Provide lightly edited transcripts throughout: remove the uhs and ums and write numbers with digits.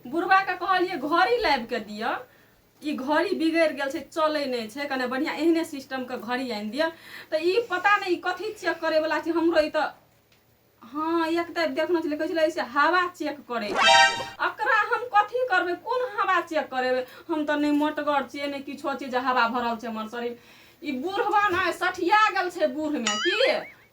बुढ़बाके कहलियै घड़ी लाबि कऽ दिअ ई घड़ी बिगड़ि गेल छै चलै नहि छै कने बढ़िआँ एहने सिस्टमके घड़ी आनि दिअ तऽ ई पता नहि ई कथी चेक करैवला छै हमरो ई तऽ हँ एक तऽ देखने छलै कहै छलै से हवा चेक करै छै एकरा हम कथी करबै कोन हवा चेक करेबै हम तऽ नहि मोटगर छियै नहि किछो छियै जे हवा भरल छै हमर शरीर ई बूढ़बा ने सठिया गेल छै बूढ़मे की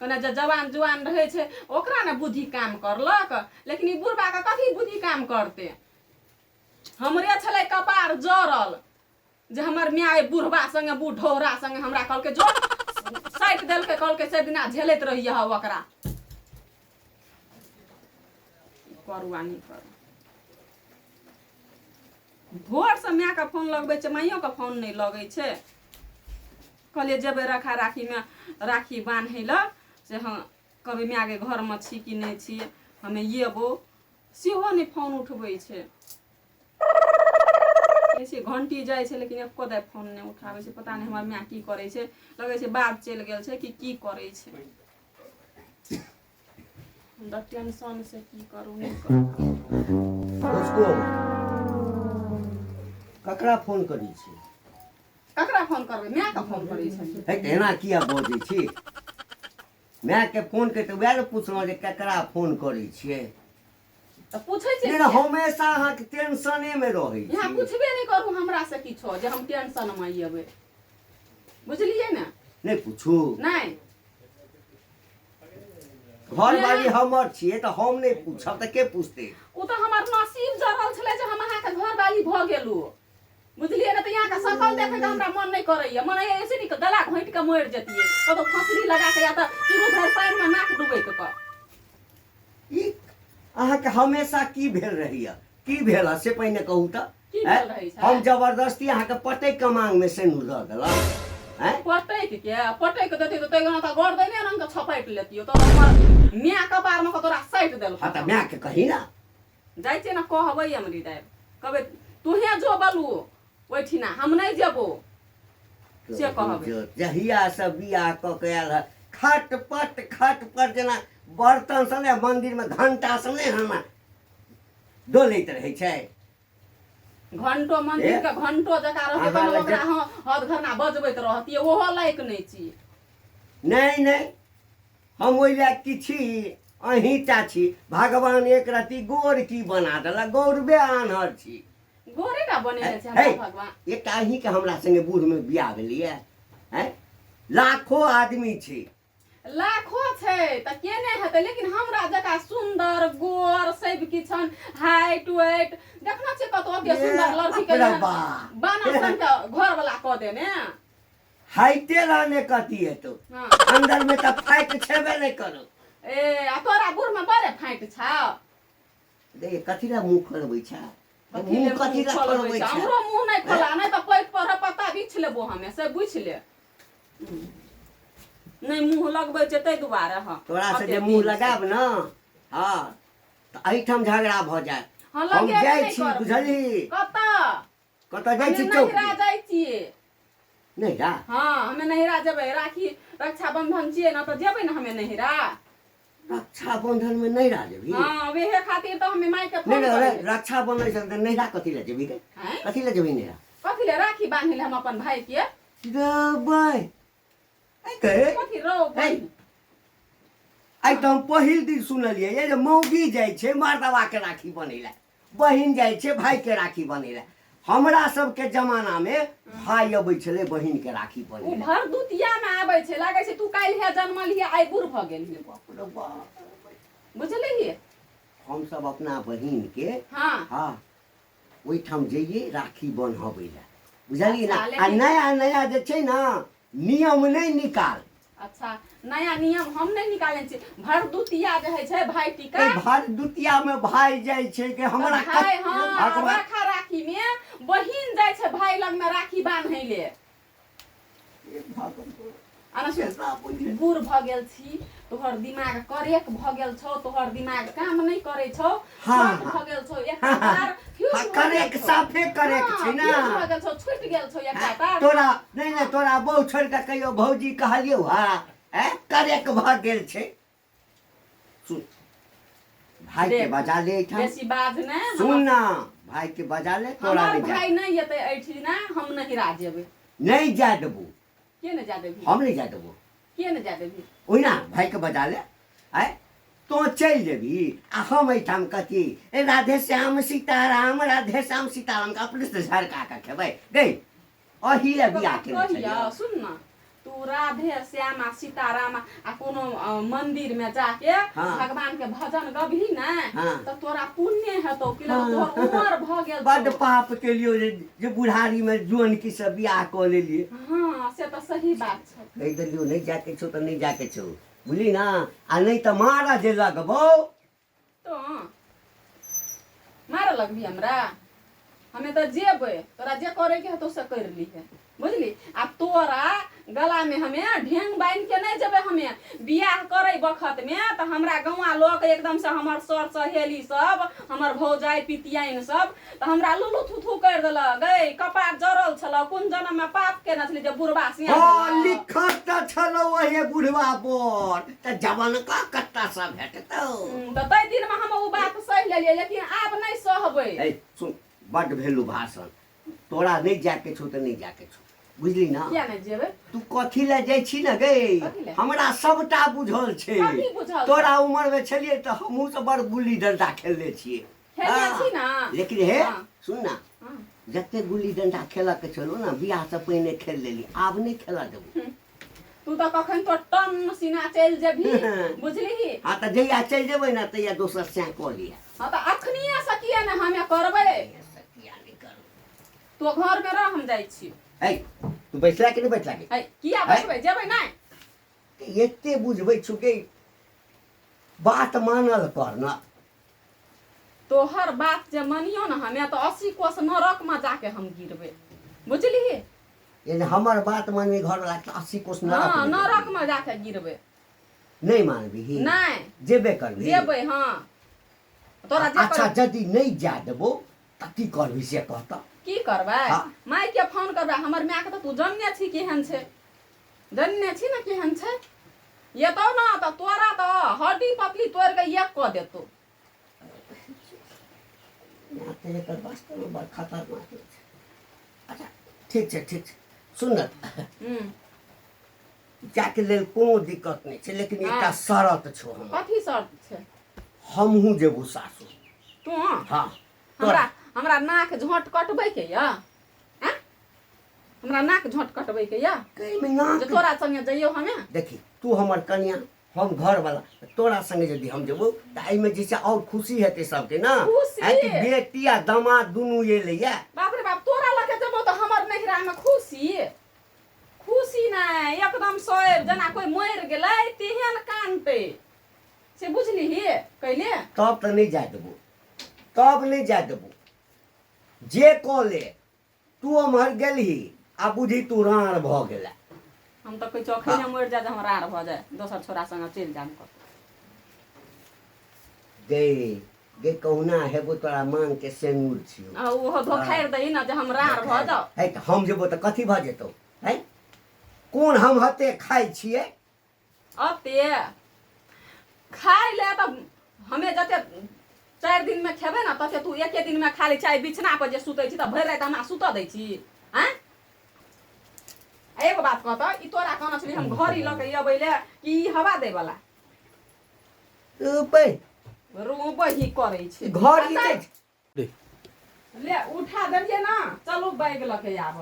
कने जे जवान जुआन रहै छै ओकरा ने बुद्धि काम करलक लेकिन ई बुढ़बाके कथी बुद्धि काम करतै हमरे छलै कपार जरल जे हमर माय बुढ़बा संगे बुढ़ौरा संगे हमरा कहलकै जो साटि देलकै कहलकै से दिना झेलैत रहिए हौ ओकरा करू आ नहि करू भोरसँ मायके फोन लगबै छै माइयोके फोन नहि लगै छै कहलियै जेबै रखा राखीमे राखी बान्है लए से हँ कहबै मायके घरमे छी कि नहि छी हमे एबो सेहो नहि फोन उठबै छै कहै छै घंटी जाइ छै लेकिन एको दाइ फोन नहि उठाबै छै पता नहि हमर माय की करै छै लगै छै बाध चलि गेल छै कि की करै छै हमरा टेंशन से की करू नहि करू दोस्तो ककरा फोन करै छी ककरा फोन करबै मायके फोन करै छलियै हे तऽ एना किया बजै छी मायके फोन करि तऽ वएह ने पुछलहुँ जे ककरा फोन करै छियै तऽ पूछै छियै नहि किया? हमेशा अहाँके टेंशनेमे रहै यहाँ छी पूछबे नहि करू हमरा से किछो जे हम टेंशन मे अयबै बुझलियै ने नहि पूछू नहि घरवाली हमर छियै तऽ हम नहि पूछब तऽ के पूछतै ओ तऽ हमर नसीब जरल छलै जे हम अहाँके घरवाली भऽ गेलहुँ बुझलियै ने तऽ यहाँके सकल देखैके हमरा मन नहि करैया मन होइया ऐसे नीक गला घोंटि कऽ मरि जतियै कतौ फँसरी लगा कऽ या तऽ चुरू भरि पानिमे नाक डुबैके कऽ ई अहाँके हमेशा की भेल रहैया की भेल हँ से पहिने कहू तऽ की आँय? भेल रहै छै? हम जबरदस्ती अहाँके पटकि कऽ मांगमे सेनुर दऽ देलहुँ आँय? पटकि के पटकि देतै तऽ तै तऽ गर्दने रंग के छपटि लेतियो तऽ हमर माय कपारमे कऽ तोरा साटि देलकौ हँ तऽ मायके कही ने जाइ छियै ने कहबै अमरी दाइ कहबै तूहे जो बलू ओहिठिना हम नहि जेबो से कहबै जहिया से बियाह कऽ के आयल है खटपट खटपट जेना बर्तन सब ने मंदिर में घंटा सब नहि हना डोलैत रहै छै घंटो मंदिर के घंटो जकाँ रहतै अहाँ तहन लग ओकरा हँ हद घरना बजबैत रहतियै ओहो लायक नहि छी नहि नहि हम ओहि लए की छी अहीं टा छी भगवान एक रति गोर की बना देलक गौरबे आन्हर छी गोरे टा बनेने छै हे, हमरा भगवान एकटा अहीँके हमरा संगे बूढ़मे बियाह भेलैए हैं लाखो आदमी छै लाखो छै तऽ केने हेतै लेकिन हमरा जकाँ सुन्दर गोर सब किछन हाइट वेट देखना छियै कतौ ओते सुन्दर लड़की के बाप रे एहन बाप। बानर सन के घर वाला कऽ देने हाइटे रहने कथी हेतौ हाँ। अंदर में तऽ फाइट छेबे नहि करू ए आ तोरा बूढ़ में बड़े फाटि छौ देख कथी लए मुँह खोलबै छै कथी मुँह ले कथी मुँह लए खोलबै खोलबै छै छै हमरो मुँह नहि खोला नहि तऽ पैघ पर पत्ता बिछ लेबो हमे से बुझि ले नहि मुँह लगबै छै ताहि दुआरे हँ तोरा से अते जे मुँह दिन से। लगायब ने हँ तऽ एहिठाम झगड़ा भऽ जायत हँ हम लगेबे जाइ नहि छी करबै। बुझलही कतऽ कतऽ जाइ हमे छी चौक नहिरा जाइ छियै नहिरा हँ हमे नहिरा जेबै राखी रक्षाबंधन छियै ने तऽ जेबै ने हमे नहिरा रक्षाबंधन में नहिरा जेबही हँ वेहे खातिर तऽ हमे माय के नहि फोन नहि करियै रक्षाबंधन छै तऽ नहिरा कथी लए जेबही रे आँय? कथी लए जेबही नहिरा कथी ले राखी बान्है ले हम अपन भाय के रे बै आइ कहे कथी रौ है। बहिन आइ तऽ हम पहिल दिन सुनलियै ये जे मौगी जाइ छै मर्दवा के राखी बनै लए बहिन जाइ छै भाय के राखी बनै लए हमरा सबके जमाना में भाय अबै छलै बहिन के राखी ओ बनै लए भरदुतिया में आबै छै लागै छै तू काल्हि हे जन्मल ही आइ बूढ़ भऽ गेलही बाप रे बाप। बुझलिही हमसब अपना बहिन के हँ हँ ओहिठाम जइयै राखी बन्हबै लए बुझलियै ने अच्छा, आ लेकिन- नया नया जे छै ने नियम नहि निकाल अच्छा नया नियम हम नहि निकालने छी भरदुतिया जे होइ छै भाय टीका ए भरदुतिया में भाय जाइ छै के हमरा भाय हँ भगवान रखा राखी में बहिन जाइ छै भाय लग में राखी बान्है ले ए भगवान आना सुन केना बुझे बूढ़ भऽ गेल छी तोहर दिमाग करेक भऽ गेल छौ तोहर दिमाग काम नहि करै छौ हाँ, छोट हाँ। भऽ गेल छौ एकटा तार फ्यूज हाँ, भऽ गेल करेक छौ। साफे करेक हाँ, छै ने फ्यूज भऽ गेल छौ छूटि गेल छौ एकटा तार तोरा नहि नहि तोरा बहु छोड़ि कऽ कहियो भौजी कहलियौ हा ऐं करेक भऽ गेल छै सुन भाई के देख, बजा ले एहिठाम बेसी बाज ने सुन ना भाई के बजा ले तोरा हमर नहीं जा भाई नहीं एतै एहिठिना हम नहिरा जेबै नहीं जा देबो के ने जा देबही हम नहीं जा देबो के ने जा देबही ओहिना भाई के बजा ले आय तो चलि जेबही आ हम एहिठाम कथी ए राधे श्याम सीताराम राधे श्याम सीताराम के अपने से झरका के खेबै गई अही लए बियाह केने कहिया छलियै सुन न तू राधे श्याम आ सीताराम आ कोनो मंदिर में जाके हाँ। भगवान के भजन गबही ने हाँ। तऽ तोरा पुण्य हेतौ कि हाँ। तोहर उमर भऽ गेल बड्ड छौ। पाप केलियो जे जे बुढ़ारी में जुअन की सब बियाह कऽ लेलियै हाँ से तऽ सही बात छै कहि देलियौ नहि जाके छौ तऽ नहि जाके छौ बुझली ना आ नहि तऽ मारऽ जे लगबौ तो मारऽ लगबही हमरा हमे तऽ जेबै तोरा जे करैके हेतौ से करि लीहे बुझली आ तोरा गलामे हमे ढेंग बान्हि के नहि जेबै हमे बियाह करै बखतमे तऽ हमरा गौआ लोक एकदम से हमर सर सहेली सब हमर भौजाइ पितियाइन सब तऽ हमरा लुलु थुथु करि देलक गै कपार जरल छलौ कोन जनममे पाप केने छली जे बुढ़बा सियान हँ भेलौ। लिखत तऽ छलौ ओहे बुढ़वा पर तऽ जवनका कत्ता सँ भेटतौ तऽ ताहि दिनमे हम ओ बात सहि लेलियै लेकिन आब नहि सहबै ए सुन बड्ड भेलू भाषण तोरा नहि जाके छौ तऽ नहि जाके छौ बुझली ना किया नहि जेबै तू कथी लए जाइ छी ने गै कथी लए? हमरा सबटा बुझल छै कथी बुझल छै? तोरा उमर मे छलियै तऽ हमहूँ सब बड़ गुल्ली डंडा खेलने छियै खेलने हाँ, छी ना लेकिन हे हाँ। सुन ना हाँ। जते गुल्ली डंडा खेलऽ के छलो ना बियाह से पहिने खेल लेली आब नहि खेलऽ देबो तू तऽ कखन तो टन सीना चलि जेबही बुझलिही हाँ तऽ जहिया चलि जेबै ने तहिया दोसर सैं कऽ लिअ हाँ तऽ अखनिये से किया ने हमे करबै से किया नहि करबै तो घर मे रह हम जाइ छी है तू बैसला कि नहि बैसला के है किया बैठबै जेबै नहि एते बुझबै छु के बात मानल कर ना तोहर बात जे मानियो ने हमे तऽ 80 कोस नरक में जाके हम गिरबै बुझलिही ये हमर बात मानबी घर वाला के 80 कोस नरक हाँ में नरक जेबही। में जाके गिरबै नहीं मानबी नहि जेबे करबी जेबै हाँ तोरा जे अच्छा कर यदि नहीं जा देबो तऽ की करबी से कहता की करबै हाँ। माय के फोन करबै हमर माय के तऽ तू जनने छी केहन छै जनने छी ने केहन छै एतौ ने तऽ तोरा तऽ हड्डी पतली तोड़ि कऽ एक कऽ देतौ तऽ एकर वास्तवमे बड़ खतरनाक होइ छै अच्छा ठीक छै ठीक छै सुन ने जाके लेल कोनो दिक्कत नहि छै लेकिन एकटा हाँ। शरत छौ हमर कथी शर्त छै हमहूँ जेबू सासुर तू हाँ हमरा हमरा नाक झोंट कटबै के यऽ आँय? हमरा नाक झोंट कटबै के यऽ एहिमे जे नाक तोरा संगे जइयौ हमे देखी तू हमर कनिया हम घर वाला तोरा संगे यदि हम जेबो तऽ एहिमे जे छै आओर खुशी हेतै सबके ना खुशी? आइ कि बेटी आ दामाद दुनू एलैया बाप रे बाप तोरा लके जेबौ तऽ हमर नैहरा में खुशी खुशी नहि एकदम सोएब जेना कोई मरि गेलै तेहन कानतै से बुझलिही कैले तब तऽ नहि जाय देबो तब नहि जाय देबो जे कऽ ले तू ओम्हर गेलही आ बुझी तू राँड़ भऽ गेला हम तऽ कहै छियौ अखने मरि जाय जे हम राड़ भऽ जाय दोसर छोरा संगे चलि जायब कतौ गे गे कहुना हेबो तोरा मांग के सेनूर छियौ आ ओहो धोखारि दही ने जे हम राड़ भऽ जाउ है तऽ हम जेबो तऽ कथी भऽ जेतौ है कोन हम हते खाइ छियै अते खाय ले तऽ हमे जते 4 दिन में खेबै ने तते तू एके दिन में खा लै चाहे बिछना पर जे सुतै छी तऽ भरि राति हमरा सुतऽ दै छी आँय एगो बात कहतऽ ई तोरा कहने छली हम घड़ी लऽ के अबै ले कि ई हवा दै बला बै रोबै ही करै छै घड़ी दै छै। ले उठा देलियै ना चलू बैग लऽ के आब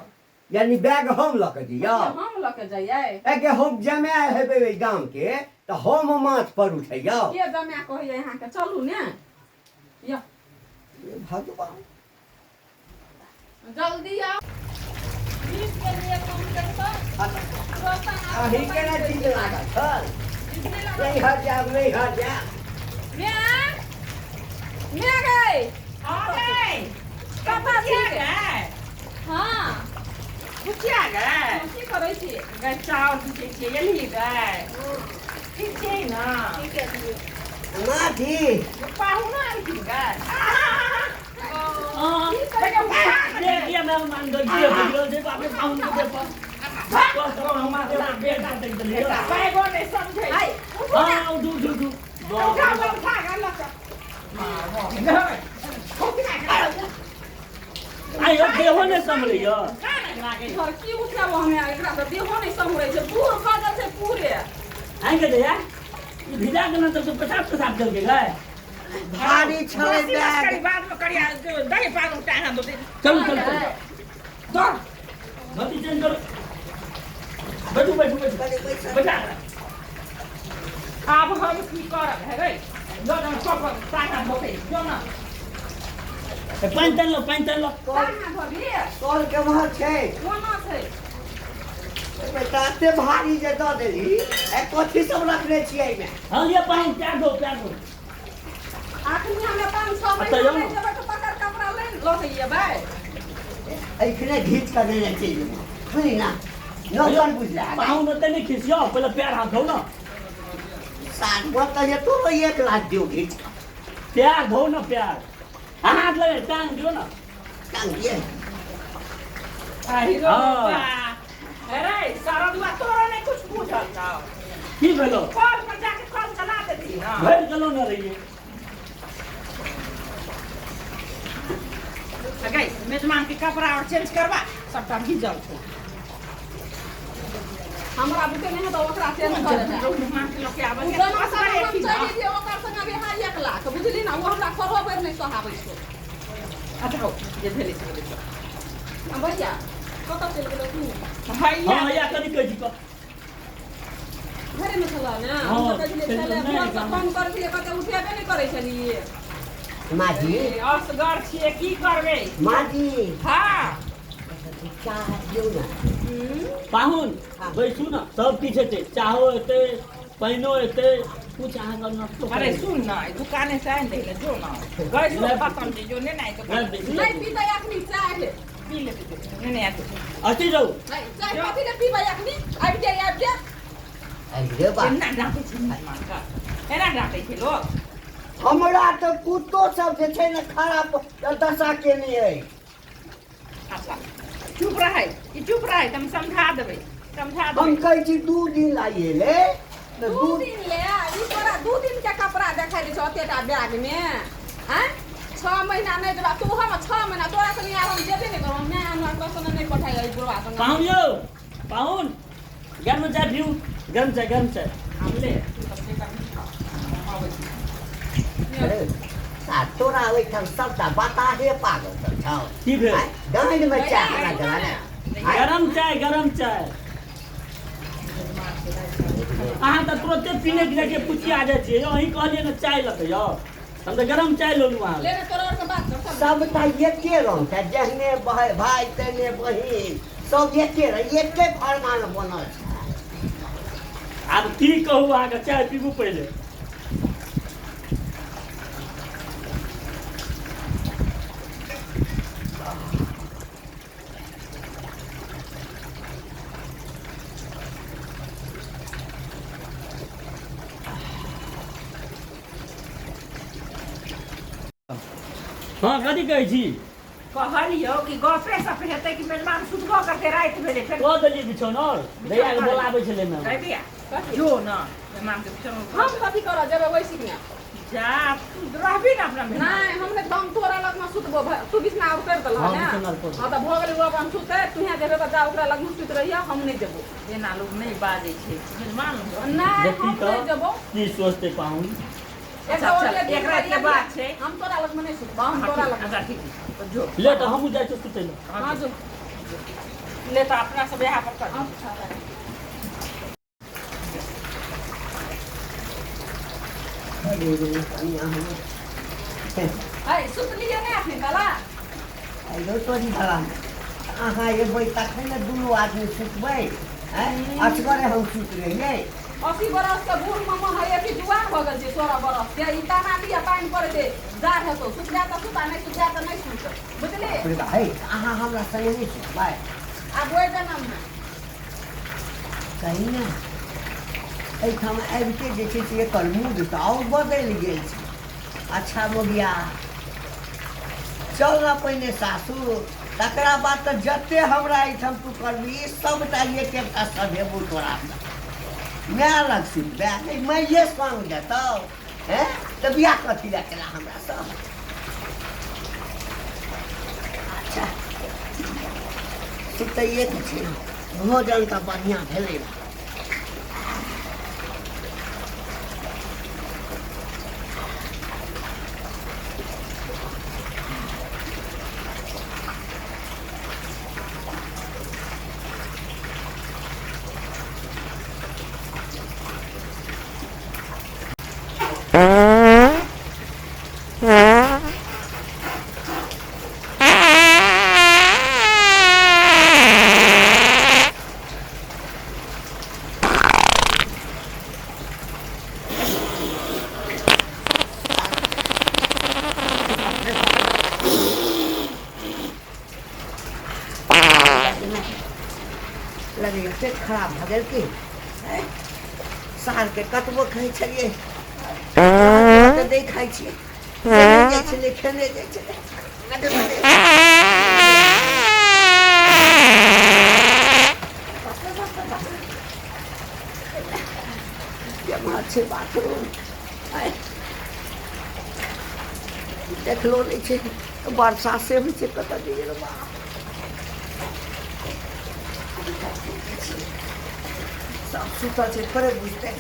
यानी बैग हम लऽ के जइयौ हम लऽ के जइयै एके हम जमाय हेबै ओहि गाम के तऽ हम माथ पर उठैयौ के जमा कहैयै अहाँके चलू ने यौ भगवान जल्दी आउ बीस के लिए कम कर अहीं केना चीज लागल छल नहीं हट जायब नहीं हट जायब मैं गई आ गए कतऽ छी गए हाँ कुचिया गए की करै छी गए चाउर पीसै छियै एलही गए ठीक छियै ने ठीके छी माथी पाहुना एलखिन गए बैगो नहि समझै हाय उठा उठा गए लऽ चल। यौ देहो नहि सम्हरैया। हँ, की उठाबो हमे एकरा से देहो नहि सम्हरै छै, बूढ़ भऽ गेल छै पूरे। आइ के दैया ई भिजा गेल तऽ तू पेशाब तेशाब केलकै गै? भारी छलै बैग। बाद में करिया दही पागल टांगा दो। चलू चलू चलू, दौड़ धोती चेंज करू, बैठू बैठू बैठू। कनि बैसल। बैठा। आब हम की करब हे गै? जो ना सब टांगा धोके जो ना। ए, पानि तानि लो, पानि तानि लो। कहाँ धोबी? कल केम्हर छै? कोना छै? बेटा एते भारी जे दऽ देली, ए कथी सब रखने छियै एहिमे? हँ लिअ पानि, प्यार दो, प्यार दो। अखनी हमे 5-6 अच्छा, महीना यौ। नहि जेबै तऽ तकर कपड़ा ले लऽ के एबै। एखने घीच कऽ देने चलि जेबो, बुझली ना? नौकर बुझला। पाहुन ओते नहि खिसियौ, पहिले पैर हाथ धो ने। सात तऽ ये तोरो 1 लाख दियौ घीच कऽ। पैर धो ने, पैर हाथ लगे टांग दियौ ने। टांग दियै। आहिरो। हाँ। अरे शरदुआ, तोरा नहीं कुछ बुझल छौ? की भेलो? कल पर जाके कल चला देती ना। भरि गेलो ने रहिए। गई मेजमान के कपड़ा और चेंज करवा, सबटा भीजल छौ। हमरा बुते नहि हेतौ ओकरा चेंज करे। मेहमान के लऽ के आबै ओ छै। दोनो संगे हम असगरे चलि गेलियै, ओकर संगे बिहार 1 लाख, बुझली ने? ओ हमरा खरो भरि नहि सोहाबै छै। अच्छा हौ, जे भेलै से भेलै। आ भैया कतऽ चलि गेलौ तू? भैया। हँ, या कथी कहै छी कह। घरेमे छलऽ ने? हँ, हम तऽ कहै छलियै चलि छलै गेलौ, नहि, भोरसँ गाम। फोन करै छलियै, कतऽ उठेबे नहि करै छलियै। माँ जी। असगर छियै, की करबै? माँ जी। हँ। चाह दियौ ने। पाहुन। हँ। बैसू ने, सब किछु हेतै, चाहो हेतै, पानिओ हेतै, कुछ अहाँके नाश्तो। अरे सुन ना, ई दुकाने से आनि दै जो ना, गैसो खत्म छै, जो ने ना दुकान। नहि पीतै अखनी चाय। पी लेतै, ने ने आते। अथी रहू। नहीं, चाय कथी ले पीबै अखनी? आबि जाय, आबि जाय। अरे बा। एना डाँटै छै मेहमान के, एना डाँटै छै लोक? हमरा तऽ कुत्तो सब जे छै ने खराब दशा केने अइ। अच्छा चुप रहै ई, चुप रहै तऽ हम समझा देबै, समझा हम देबै। कहै छी 2 दिन लाइए तऽ दू दू दिन ले ई तोरा 2 दिन के कपड़ा देखाइ दै छौ ओतेटा बैग मे? आँय, 6 महीना नहि देबा तू, हम 6 महीना तोरा संगे आब हम जेबे नहि करब। माय हमरा कसम नहि पठाइ ई बुढ़वा संगे। पाहुन यौ, पाहुन, गरम चाय पीऊ, गरम चाय, गरम चाय। हम ले तब से करबी, हम अबै छी। अरे आ तोरा ओहिठाम सबटा बताहे पागल सब छौ। की भेल? आँय, डाँडमे चाय बना देला ने? आँय? गरम चाय, गरम चाय। अहाँ तऽ तुरते पीने के जाइ पुछिया जाइ छियै यौ। अहीं कहलियै ने चाय लऽ यौ, हम तऽ गरम चाय लेलहुँ अहाँ। ले ने, तोरा आरके बात कर सब। सबटा एके रंग छै, जेहने भाय भाय तेहने बहिन, सब एके रंग, एके फरमान बनल छै। आब की कहू अहाँके, चाय पीबू पहिले। हँ, कथी कहै छी? कहलियौ कि गपे सप हेतै कि मेजबान सुतबो करतै? राति भेलै फेर। कऽ देलियै बिछौन आओर दैया के बोलाबै छलै ने। कहि दिया, जो न मेहमान के बिछौन। हम कथी करऽ जेबै वैसी ने? जा, तू रहबी ने अपना मेहमान। नहि, हम नहि, हम तोरा लगमे सुतबो। तू बिछना आर करि देलह हँ, ने? बिछौना आर कऽ हँ, तऽ भऽ गेलै। ओ अपन सुतै, तू यहाँ जेबै तऽ जा, ओकरा लगमे सुति रहियऽ, हम नहि जेबो। एना लोक नहि बाजै छै मेजबान। नहि, देखी हम तऽ नहि जेबो। की सोचतै पाहुन? एक अच्छा, और चल, जे दिन एक राति के पर बात छै। हम तोरा लगमे नहि सुतबो, हम हाँ, तोरा ठीक, लगमे। अच्छा ठीक छै, तऽ जो। ले तऽ हमहूँ जाइ छी सुतै लए। हँ, जो। ले तऽ अपना सब यहाँ पर कर। अच्छा। अरे रे, कनिया हमर। है, सुतलियै नहि अखनी कला? आइरो तोरी भला, अहाँ एबै तखन ने दुनू आदमी सुतबै। आँय, असगरे हम सुति रहियै? 80 बरस के बूढ़ मामा है, अथी जुआन भऽ गेल छै 16 बरस के। ई ताना दिया पानि पड़ै छै, जाड़ हेतौ। सुतबै तऽ सुता, नहि सुतबै तऽ नहि सुत, बुझली? बाप रे बा, हे, अहाँ हमरा संगे नहि सुतबै? आब ओहि जनममे। कही ने, एहिठाम आबिते जे छै से एकर मूड तऽ आओर बदलि गेल छै। अच्छा मोगिया, चल ने पहिने सासुर, तकरा बाद तऽ जते हमरा एहिठाम तू करबी, सबटा एक एकटा सधेबू तोरा। माय लग सुतबै नहि, माइए संग देतौ? हैं, तऽ बियाह कथी लए केला हमरा सब? अच्छा। सुतैएके छै ने। भोजन तऽ बढ़िआँ भेलै ने। लगैए पेट खराब भऽ गेल की? सालके कतबो खाइ छलियै तऽ नहि खाइ छियै, खेने जाइ छलियै, खेने जाइ छलियै। केम्हर छै बाथरूम? देखलो नहि छै। वर्षा से होइ छै, कतऽ गेल बाप? सब सुतल छै, थोड़े बुझतै।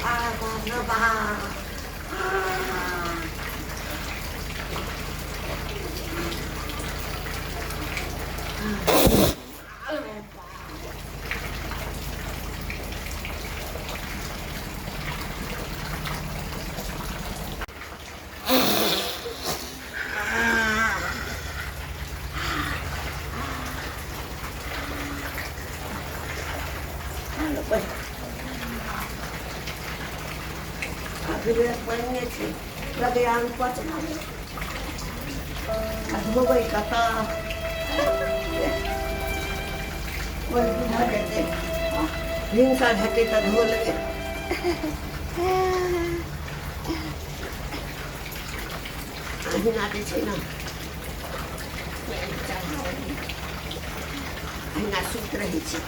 आ बाप रे बाप। पानि छै, लगैया अनपच भऽ गेल। आ धोबै कतऽ? भऽ जेतै, भिनसर हेतै तऽ धो लेबै। अहिना जे छै ने, अहिना सुति रहै छी।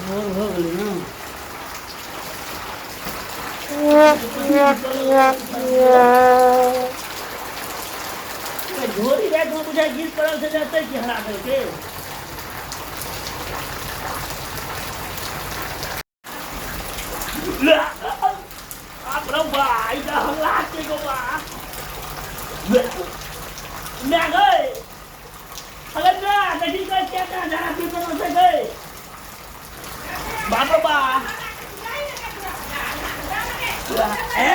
भोर भऽ गेलै ने। झोरी रातिमे बुझाइ गिर पड़ल छै, जतै कि हरा देलकै। बाप रे बा, ई तऽ हल्ला छै गो बा। मैं गए अरे ना देखी गए क्या क्या झाड़ा पी पर से गए। बाप रे बा, ए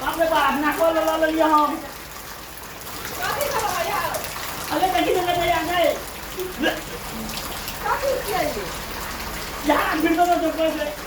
बाप रे बाप, नाको लगा लेलियै हम। अरे देखी ने गए गए झाड़ा फिर तो जो कर।